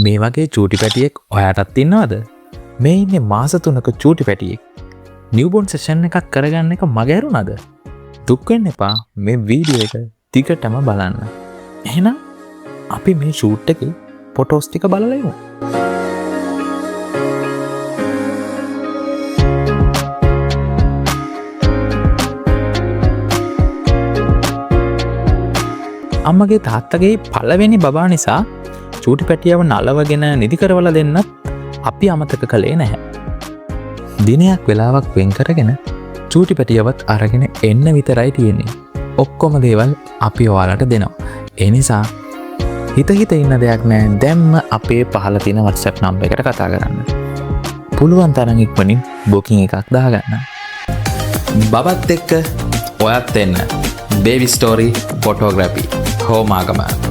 මේ වගේ චූටි පැටියෙක් ඔයාටත් ඉන්නවද? මේ ඉන්නේ මාස 3ක චූටි පැටියෙක්. නිව්බෝන් සෙෂන් එකක් කරගන්න එක මගහැරුණාද? දුක් වෙන්න එපා, මේ වීඩියෝ එක දිගටම බලන්න. එහෙනම් අපි මේ ෂූට් එකේ ෆොටෝස් ටික බලලා ඉමු. අම්මගේ තාත්තගේ පළවෙනි බබා නිසා චූටි පැටියව නලවගෙන නිදි කරවලා දෙන්නත් අපි අමතක කළේ නැහැ. දිනයක් වෙලාවක් වෙන් කරගෙන චූටි පැටියවත් අරගෙන එන්න විතරයි තියෙන්නේ. ඔක්කොම දේවල් අපි ඔයාලට දෙනවා. ඒ නිසා හිත හිත ඉන්න දෙයක් නෑ. දැම්ම අපේ පහළ තියෙන WhatsApp number එකට කතා කරන්න. පුළුවන් තරම් ඉක්මනින් බුකින් එකක් දාගන්න. බබත් එක්ක ඔයත් එන්න. Baby story photography, Homagama.